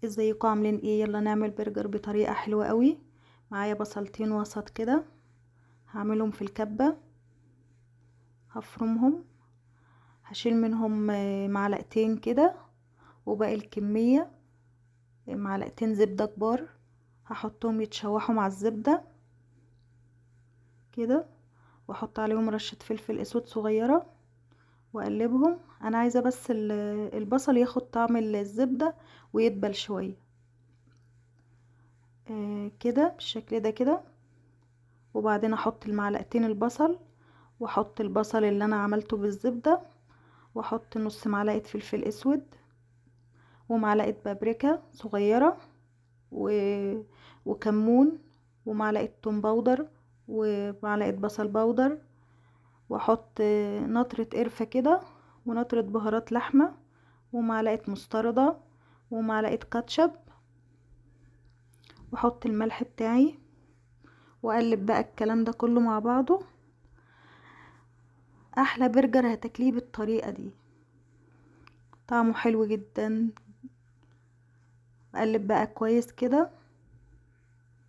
ازيكم عاملين ايه؟ يلا نعمل برجر بطريقة حلوة قوي. معايا بصلتين وسط كده، هعملهم في الكبة، هفرمهم، هشيل منهم معلقتين كده، وباقي الكمية معلقتين زبدة كبار هحطهم يتشوحوا مع الزبدة كده، واحط عليهم رشة فلفل اسود صغيرة واقلبهم. انا عايزة بس البصل ياخد طعم الزبدة ويدبل شوية كده بالشكل ده كده. وبعدين احط المعلقتين البصل، واحط البصل اللي انا عملته بالزبدة، واحط نص معلقة فلفل اسود ومعلقة بابريكا صغيرة وكمون ومعلقة توم powder ومعلقة بصل powder، واحط نطرة قرفة كده ونطرة بهارات لحمة ومعلقة مستردة ومعلقة كاتشب، واحط الملح بتاعي، واقلب بقى الكلام ده كله مع بعضه. احلى برجر هتاكليه بالطريقة دي، طعمه حلو جدا. اقلب بقى كويس كده،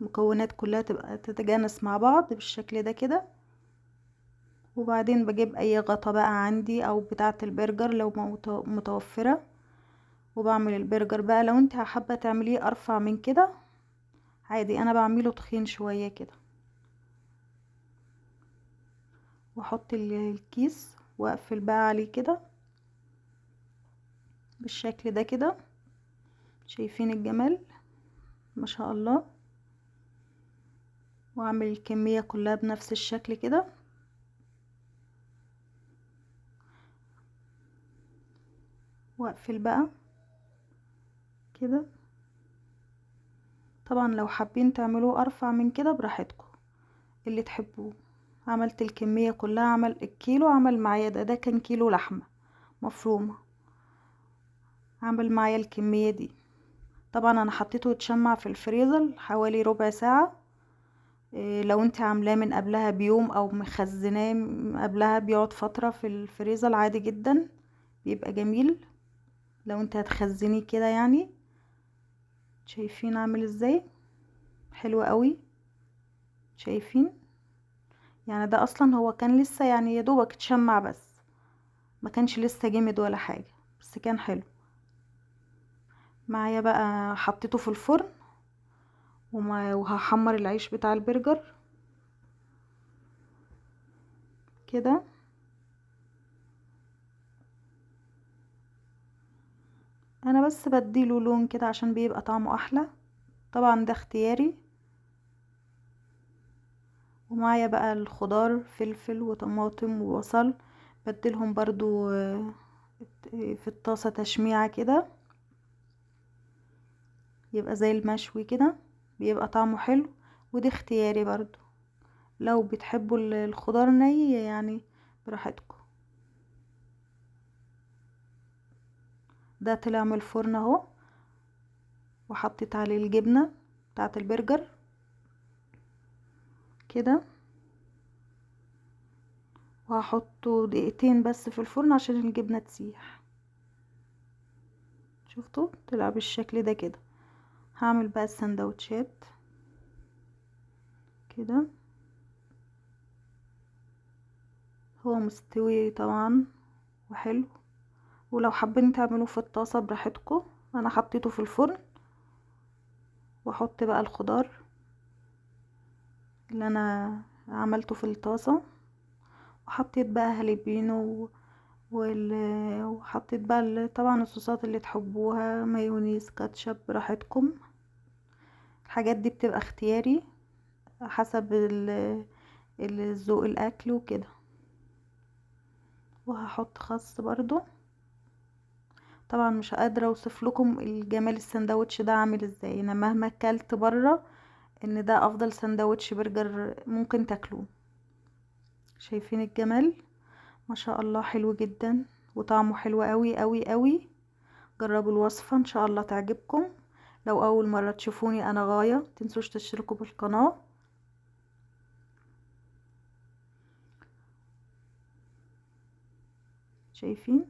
المكونات كلها تبقى تتجانس مع بعض بالشكل ده كده. وبعدين بجيب اي غطا بقى عندي او بتاعة البرجر لو متوفرة، وبعمل البرجر بقى. لو انت حابة تعمليه ارفع من كده عادي، انا بعمله تخين شوية كده. واحط الكيس واقفل بقى عليه كده بالشكل ده كده. شايفين الجمال ما شاء الله. واعمل الكمية كلها بنفس الشكل كده. واقفل بقى كده. طبعا لو حابين تعملوه ارفع من كده براحتكم، اللي تحبوه. عملت الكمية كلها، عمل الكيلو، عمل معايا ده كان كيلو لحمة مفرومة، عمل معايا الكمية دي. طبعا انا حطيته يتشمع في الفريزر حوالي ربع ساعة. لو انت عاملاه من قبلها بيوم او مخزناه من قبلها بيقعد فترة في الفريزر عادي جدا، بيبقى جميل لو انت هتخزنيه كده يعني. شايفين عامل ازاي؟ حلو قوي. شايفين يعني ده اصلا هو كان لسه يا دوبك اتشمع بس، ما كانش لسه جامد ولا حاجة، بس كان حلو معايا بقى. حطيته في الفرن وهحمر العيش بتاع البرجر كده. انا بس بديله لون كده عشان بيبقى طعمه احلى، طبعا ده اختياري. ومعايا بقى الخضار، فلفل وطماطم وبصل، بديلهم برضو في الطاسة تشميعة كده، يبقى زي المشوي كده، بيبقى طعمه حلو. ودي اختياري برضو، لو بتحبوا الخضار ني براحتكم. ده طلع من الفرن اهو، وحطيت عليه الجبنة بتاعت البرجر كده، وهحطه دقيقتين بس في الفرن عشان الجبنة تسيح. شفتوا طلع بالشكل ده كده. هعمل بقى السندوتشات كده، هو مستوي طبعا وحلو. ولو حابين تعملوه في الطاسة براحتكم، انا حطيته في الفرن. واحط بقى الخضار اللي انا عملته في الطاسة، وحطيت بقى هالبينو وحطيت بقى طبعا الصوصات اللي تحبوها، مايونيز، كاتشب، براحتكم. الحاجات دي بتبقى اختياري حسب الذوق الاكل وكده. وهحط خس برضو. طبعا مش قادرة اوصف لكم الجمال السندوتش ده عامل ازاي، انا مهما اكلت بره ان ده افضل سندوتش برجر ممكن تاكلوه. شايفين الجمال ما شاء الله، حلو جدا وطعمه حلو قوي قوي قوي. جربوا الوصفة ان شاء الله تعجبكم. لو اول مرة تشوفوني انا غاية، متنسوش تشتركوا بالقناة. شايفين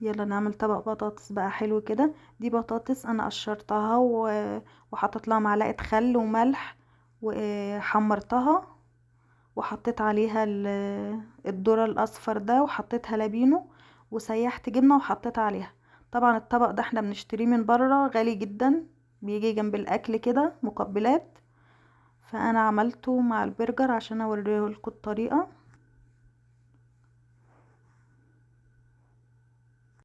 يلا نعمل طبق بطاطس بقى حلو كده. دي بطاطس انا قشرتها وحطيت لها معلقة خل وملح وحمرتها، وحطيت عليها الذرة الاصفر ده، وحطيت هالبينو، وسيحت جبنة وحطيت عليها. طبعا الطبق ده احنا بنشتريه من بره غالي جدا، بيجي جنب الاكل كده مقبلات، فانا عملته مع البرجر عشان اوريه لكم الطريقة.